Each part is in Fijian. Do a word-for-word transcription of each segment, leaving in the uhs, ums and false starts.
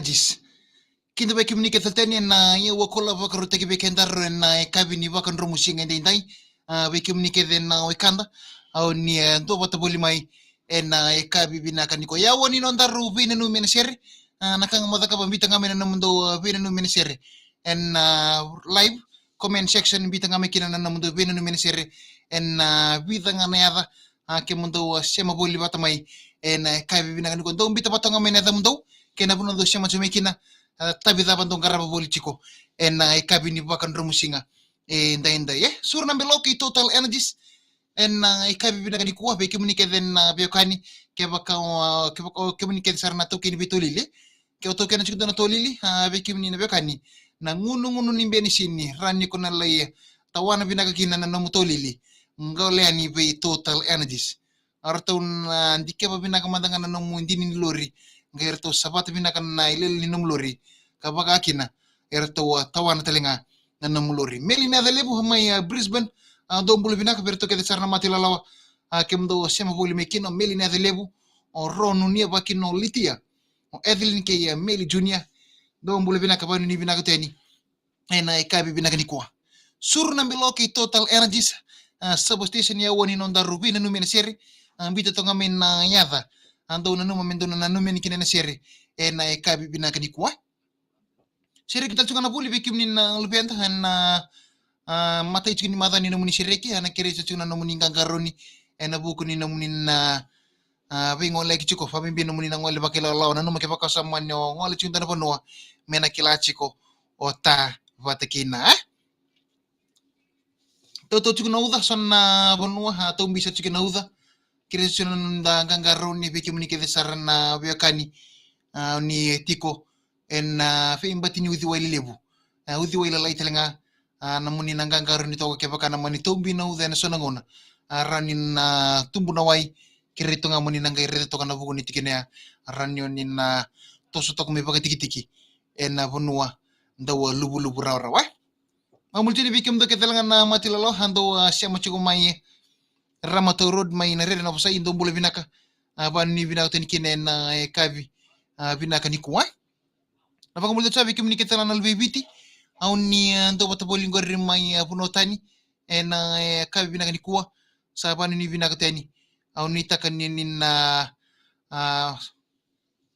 Energies. Kida vei kemuni kece tani ena iyau koula vakarautaki vei kedaru ena yakavi ni vakadromu siga edaidai. A, vei kemuni kece na wekada, au ni e dua vata voli mai ena yakavi vinaka nikua. Yawa ni nodaru veinanumi ena sere. A, na ka ga mo cakava, biuta ga mai na nomudou, a, veinanumi ena sere ena, a, live comment section, biuta ga mai kina na nomudou veinanumi ena sere ena, a, vica ga na yaca. A, kemudou, a, sema voli vata mai ena yakavi vinaka nikua. Dou biuta vata ga mai na yacamudou kei na vanua dou sema tiko mai kina, a, tavi cava dou qarava voli tiko ena yakavi ni vakadromu siga edaidai, e. Suru na belo kei Total Energies ena yakavi vinaka nikua, vei kemuni kece na veiwekani, kevaka o, kevaka o kemuni kece sara na taukei ni veitolili, ke o taukena tiko dua na tolili, a, vei kemuni na veiwekani, na gunugunu ni benisini, rawa ni ko na lai tawana vinaka kina na nomu tolili, qole yani vei Total Energies. A, ratou na dikeva vinaka mada ga na nomu idini ni lori, qai ratou savata vinaka na ilele ni nomu lori, ka vaka kina e ratou, a, tawana tale ga na nomu lori. Meli na yaca levu mai, a, Brisbane, a, dou bula vinaka vei ratou kece sara na mata ilalawa, a, kemudou sema voli mai kina, o Meli na yaca levu, o Ro Nunia, vaka kina o Litia, o Etheline kei, a, Meli Junior, dou bula vinaka, vanuinui vinaka tu yani ena yakavi vinaka nikua. Suru na belo kei Total Energies, a, Servo Station, yawa ni nodaru veinanumi ena sere, a, biuta toka mai na yaca, a, dou nanuma me dou na nanumi yani kina ena sere ena yakavi vinaka nikua. Sereki tale tiko ga na vuli vei kemuni na luveda ena, a, matai tiko ni macawa ni nomuni sereki, ena kerei tale tiko na nomuni qaqarauni ena vuku ni nomuni na, a, veigoleyaki tiko, vakabibi nomuni na gole vakailawalawa. Nanuma kevaka o sa mani o gole tiko dua na vanua, me na kila tiko o ta vata kina, e? Tautauvata tiko na uca, so na vanua, a, tau bibi sara tiko na uca. Kerei tiko na noda qaqarauni vei kemuni kece sara na veiwekani, a, ni tiko ena, a, veibati ni uciwai lelevu, a, uciwai lalai tale ga, a, nomuni na qaqarauni toka kevaka na mani tau bibi na uca ena so na gauna, a, rawa ni na tubu na wai, kerei toka ga moni na qai raica toka na vuku ni tikina ya, a, rawa ni oni na toso toka mai vakatikitiki ena vanua dau, a, luvuluvu rawarawa, e. Vakabula tiko yani vei kemudou kece tale ga na mata ilalawa, a, dou, a, sema tiko mai Ramatau Road mai na rere na vosai, dou bula vinaka, a, vanuinui vinaka tu yani kina ena, a, yakavi, a, vinaka nikua. Na vakabula tiko vei kemuni kece tale ga na luve i Viti, au ni, a, dou vata voli qori mai, a, vanua tani ena, a, yakavi vinaka nikua, sa vanuinui vinaka tu yani. Au nuitaka ni, ni na, a,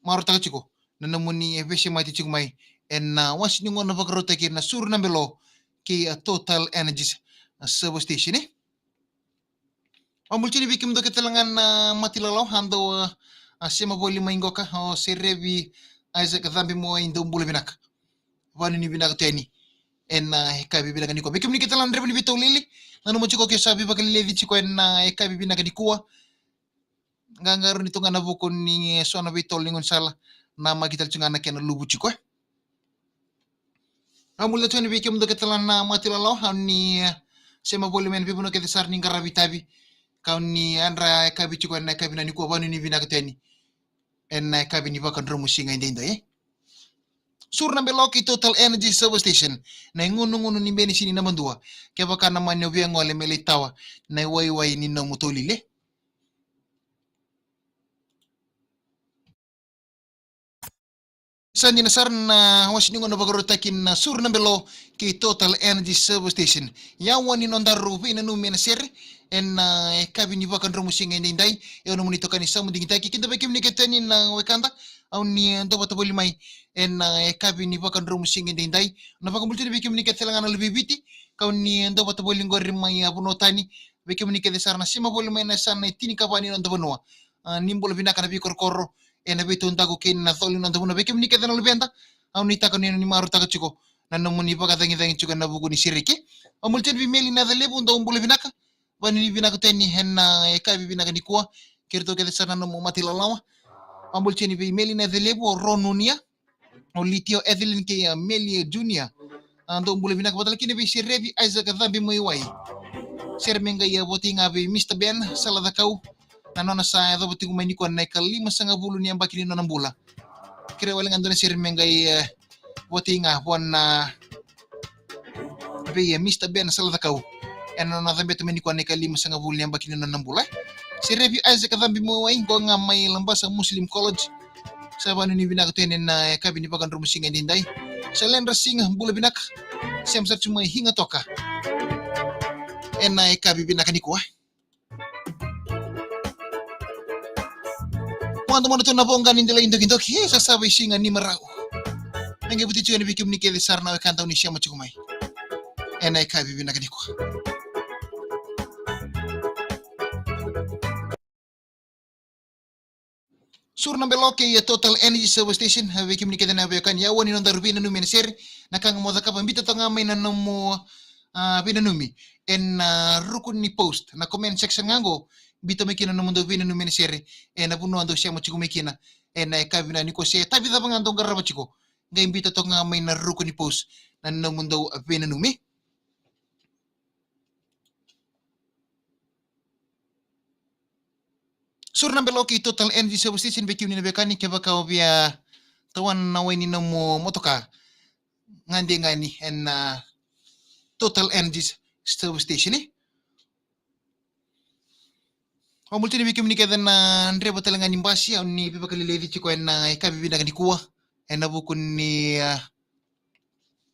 marautaka tiko na nomuni, e, veisemati tiko mai ena, a, wase ni gauna vakarautaki na Suru na Belo kei, a, Total Energies, a, Servo Station, e. Vakabula tiko yani vei kemudou kece tale ga na mata ilalawa, a, dou, a, a, sema voli mai qoka, o Serevi Isaac Cabimowai, dou bula vinaka, vanuinui vinaka tu yani ena, a, yakavi vinaka nikua. Vei kemuni kece tale ga na draiva ni veitolili, nanuma tiko ke sa veivakaleleci tiko ena, a, yakavi vinaka nikua, qaqarauni toka ga na vuku ni so na veitolo ni gaunisala, namaki tale tiko ga na kena luvu tiko, e. Au bula tiko yani vei kemudou kece tale ga na mata ilalawa, au ni, e, sema voli mai na veivanua kece sara ni qaravi tavi, kau ni yadra yakavi tiko ena yakavi nikua, vanuinui vinaka tu yani ena yakavi ni vakadromu siga edaidai, e. Suru na Belo kei Total Energies Servo Station, na igunugunu ni benisini naba dua, kevaka na mani o via gole me lai tawa na iwaiwai ni nomu tolili, e. Sa dina sara na wase ni gauna vakarautaki na Suru na Belo kei Total Energies Servo Station. Yawa ni nodaru veinanumi ena sere ena, a, yakavi ni vakadromu siga edaidai. Au nomuni itokani Samu Digitaki, kida vei kemuni kece tani na wekada, au ni, a, dou vata voli mai ena, a, yakavi ni vakadromu siga edaidai. Na vakabula tiko yani vei kemuni kece tale ga na luve i Viti, kau ni, a, dou vata voli qori mai, a, vanua tani, vei kemuni kece sara na sema voli mai ena yasana e tinikava ni noda vanua. A, ni bula vinaka na veikorokoro ena veitaudaku kei na colo ni noda vanua. Vei kemuni kece na luveda, au nuitaka ni, ni marautaka tiko na nomuni vakacagicagi tiko ena vuku ni sereki. Vakabula tiko yani vei Meli na yaca levu, dou bula vinaka, vanuinui vinaka tu yani ena, a, yakavi vinaka nikua, kei ratou kece sara na nomu mata ilalawa. Vakabula tiko yani vei Meli na yaca levu, o Ro Nunia, o Litio, Etheline kei, a, Meli, a, Junior. A, dou bula vinaka, vata tale kina vei Serevi Isaac Cabimowai. Sere me qai, a, votei ga vei Mister Ben Salacakau, na nona sa yacova tiko mai nikua na ikalimasagavulu ni yabaki ni nona bula. Kerei wale ga dua na sere me qai, e, votei ga vua na, vei, e, Mister Ben Salacakau, ena nona cabeta mai nikua na ikalimasagavulu ni yabaki ni nona bula. Serevi Isaac Cabimowai, qo ga mai Labasa Muslim College. Sa vanuinui vinaka tu yani ena yakavi ni vakadromu siga edaidai. Sa ledra siga, bula vinaka. Sema sara tu mai Higa Toka ena yakavi vinaka nikua. Mada mada tu na voqa ni delai dokidoki, e, sa sava i siga ni marau. Ena qai vuti tu yani vei kemuni kece sara na wekada ni sema tiko mai ena yakavi vinaka nikua. Suru na belo kei Total Energy Service Station, e, vei kemuni kece na veiwekani, e, au ni nodaru veinanumi ena sere, na ka ga mo cakava, biuta toka ga mai na nomu, a, veinanumi ena, a, ruku ni post, na comment section ga qo, biuta mai kina na nomudou veinanumi ena sere, ena vanua dou sema tiko mai kina ena yakavi vinaka nikua, se yakavi cava ga dou qarava tiko, qai biuta toka ga mai na ruku ni post na nomudou veinanumi. Suru na belo kei Total Energy Service Station, vei kemuni na veiwekani, kevaka o via tawana na wai ni nomu motoka, gade ga ni ena, a, Total Energy Service Station, e. Au bula tu yani vei kemuni kece na draiva tale ga ni basi, au ni veivakaleleci tiko ena yakavi vinaka nikua ena vuku ni, a,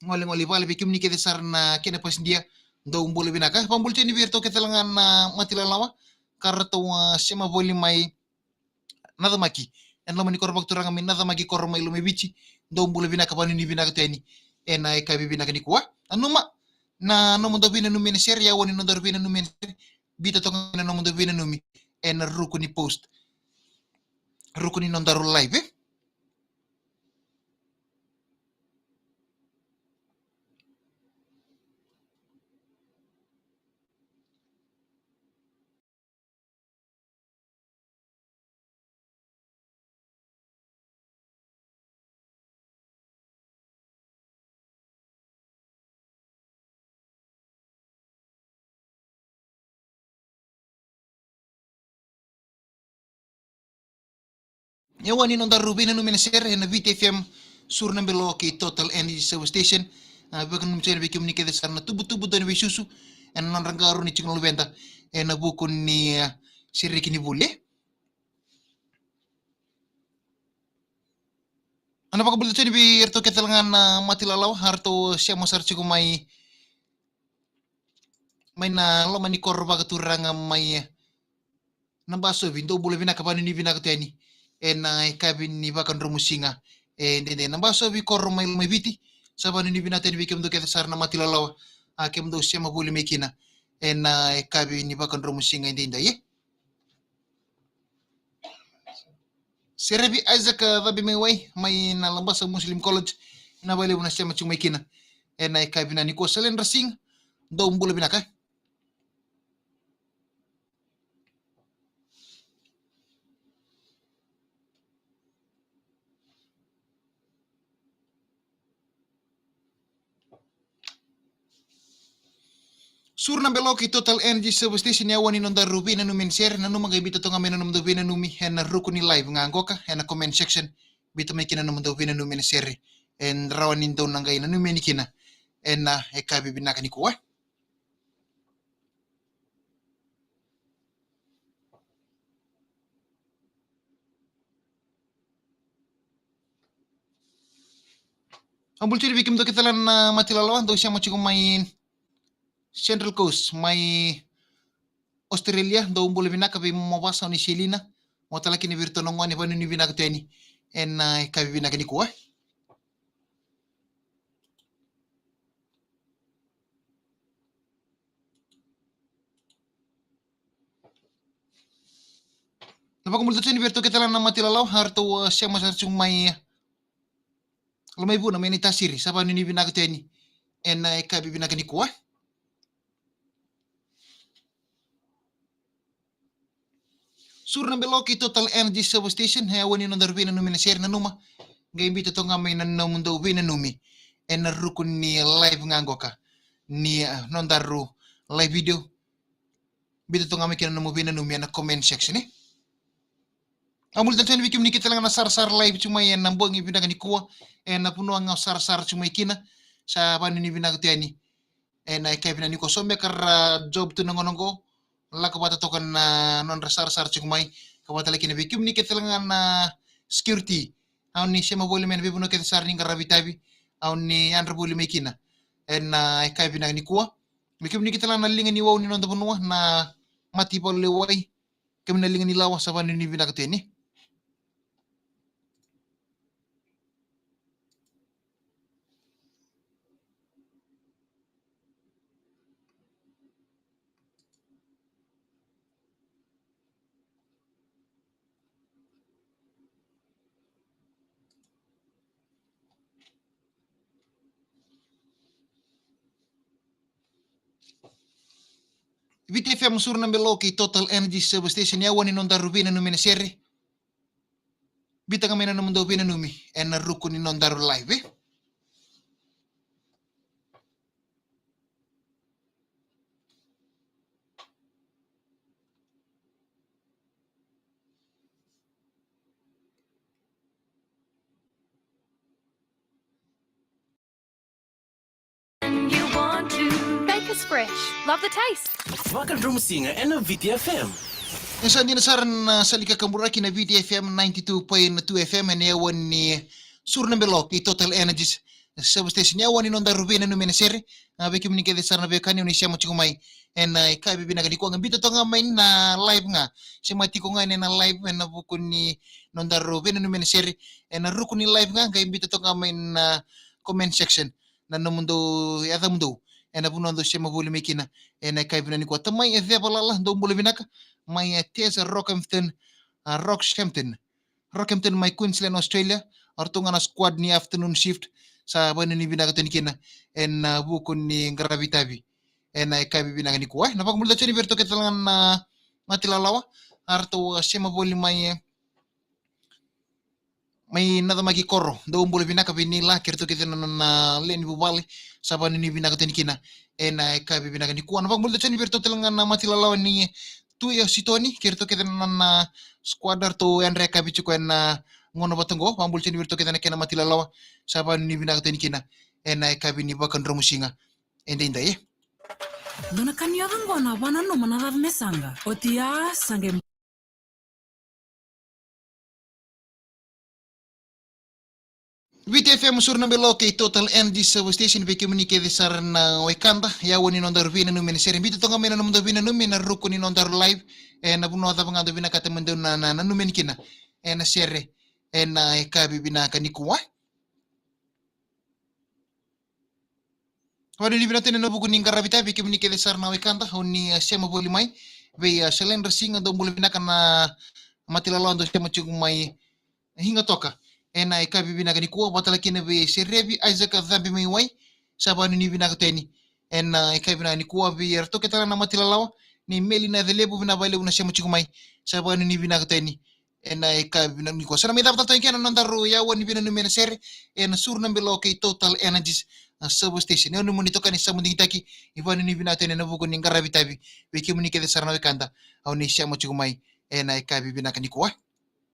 golegole i vale, vei kemuni kece sara na kena pasidia, dou bula vinaka. Vakabula tu yani vei iratou kece tale ga na mata ilawalawa ka ratou, a, sema voli mai Nacamaki ena loma ni koro vakaturaga mai Nacamaki, koro mai Lomaiviti, dou bula vinaka, vanuinui vinaka tu yani ena yakavi vinaka nikua. Nanuma, na nomudou veinanumi ena sere, e, au ni nodaru veinanumi ena sere, biuta toka ga mai na nomudou veinanumi ena ruku ni post, ruku ni nodaru live, e. E, au ni nodaru veinanumi ena sere ena Viti F M, suru na belo kei Total Energy Service Station. A, veivakananumi tu yani vei kemuni kece sara na tubutubu dau ni veisusu ena nodra qarauni tiko na luveda ena vuku ni, a, sereki ni vuli. Au na vakabula tu yani vei iratou kece tale ga na mata ilawalawa, a, ratou sema sara tiko mai, mai na loma ni koro vakaturaga mai Nabasovi, dou bula vinaka, vanuinui vinaka tu yani ena yakavi ni vakadromu siga edaidai. Nabasovi, koro mai Lomaiviti, sa vanuinui vinaka tu yani vei kemudou kece sara na mata ilawalawa, a, kemudou sema voli mai kina ena yakavi ni vakadromu siga edaidai, e. Serevi Isaac, a, Cabimaiwai, mai na Labasa Muslim College, vinaka vakalevu na sema tiko mai kina ena yakavi vinaka nikua. Sa ledra siga, dou bula vinaka. Suru na belo kei Total Energy Service Station, e, au ni nodaru veinanumi ena sere, nanuma, qai biuta toka ga mai na nomudou veinanumi ena ruku ni live ga qoka ena comment section, biuta mai kina na nomudou veinanumi ena sere, e rawa ni dou na qai nanumi yani kina ena yakavi vinaka nikua. Au bula tu yani vei kemudou kece tale ga na mata ilawalawa, dou sema tiko mai Central Coast, mai Australia, dou bula vinaka. Vei Momavasa, o ni Selina, mo tale kina vei iratou na gone, vanuinui vinaka tu yani ena yakavi vinaka nikua. Na vakabula tu yani vei iratou kece tale ga na mata ilawalawa, a, ratou, a, sema sara tiko mai, a, Lomaivuna, mai Naitasiri, sa vanuinui vinaka tu yani ena yakavi vinaka nikua. Suru na belo kei Total Energy Service Station, e, au ni nodaru veinanumi ena sere, nanuma, qai biuta toka ga mai na nomudou veinanumi ena ruku ni live ga qoka ni, a, nodaru live video. Biuta toka ga mai kina na nomu veinanumi ena comment section, e. Au bula tale tu yani vei kemuni kece tale ga na sarasara live tiko mai ena bogi vinaka nikua, ena vanua ga sarasara tiko mai kina, sa vanuinui vinaka tu yani ena yakavi vinaka nikua. So me ka ra job tu na gauna qo, lako vata toka na nodra sarasara tiko mai, ka vata tale kina vei kemuni kece tale ga na security Au ni sema voli mai na veivanua kece sara ni qaravi tavi. Au ni yadra voli mai kina ena, ah, ika vinaka nikua. Me kemuni kece la na liga ni wau ni noda vanua na Mativalu Lewai. Kemuni na liga ni lawa, sa vanuinui vinaka tu yani. Viti F M, Suru na Belo kei Total Energies Service Station, e wani nodaru veinanumi ena sere. Biuta ga mai na nomudou veinanumi ena ruku ni nodaru live, e. And you want to. Baker's Fresh. Love the taste. Vakadromusiga ena Viti F M. E sa dina sara na sala ni kakaburaki na Viti F M ninety-two point two F M, ena yawa ni Suru na Belo kei Total Energies Service Station. Yawa ni nodaru veinanumi ena sere. A, vei kemuni kece sara na veiwekani oni sema tiko mai ena, ah, ika vinaka nikua, qai biuta toka ga mai na live ga. Sema tiko ga ena live ena vuku ni nodaru veinanumi ena sere, ena ruku ni live ga, qai biuta toka ga mai na comment section na nomudou, yacamudou ena vanua dou sema voli mai kina ena ika vinaka nikua. Tamai e Cevalala, dou bula vinaka mai, ah, Tessa, Rockhampton, ah, Rockhampton, Rockhampton mai Queensland, Australia. O ratou ga na squad ni afternoon shift, sa vanuinui vinaka tu yani kina ena, ah, vuku ni qaravi tavi ena ika vinaka nikua. Na vakamuria tu yani vei ratou kece la na Mati Lalawa, a ratou, ah, sema voli mai, eh, mai Nacamaki Koro. Dou bula vinaka vei Nila kei ratou kece na, na, na lewe ni vuvale, sa vanuinui vinaka tu yani kina ena ika vinaka nikua. Na vakamuria tu yani vei ratou tale ga na Mati Lalawa ni Tui o Sitoni kei ratou kece na, na squad, a ratou yadra yakavi tiko ena gauna vata qo. Vakamuria tu yani vei ratou kece na kena Mati Lalawa, sa vanuinui vinaka tu yani kina ena ika ni vakadromusiga edaidai, e. Dua na ka ni yaco qo na vananuma na cava me saqa. Oti ya sa qai Viti F M, Suru na Belo kei Total Energies Service Station, vei kemuni kece sara na wekada, yawa ni nodaru veinanumi ena sere. Biuta toka ga mai na nomudou veinanumi ena ruku ni nodaru live ena vanua cava ga dou vinakata me dou na, na, nanumi yani kina ena sere ena ika vinaka nikua. Vanuinui vinaka tu yani ena vuku ni qaravi tavi, kemuni kece sara na wekada oni, ah, sema voli mai. Vei, ah, Selendra Siga, dou bula vinaka. Na Mati Lalawa, dou sema tiko mai Higa Toka ena ika vinaka nikua. Vata tale kina vei Serevi Isaac Cabi mai Wai, sa vanuinui vinaka tu yani ena ika vinaka nikua. Vei ratou kece tale na Mati Lalawa ni Meli na Celevu, vinaka vakalevu na sema tiko mai, sa vanuinui vinaka tu yani ena ika vinaka nikua. Sa na mai cava tale tu yani kina na nodaru yawa ni veinanumi ena sere ena Suru na Belo kei Total Energies, ah, Service Station. Au nomuni itokani Samu Digitaki, ni vanuinui vinaka tu yani ena vuku ni qaravi tavi, vei kemuni kece sara na wekada oni sema tiko mai ena ika vinaka nikua.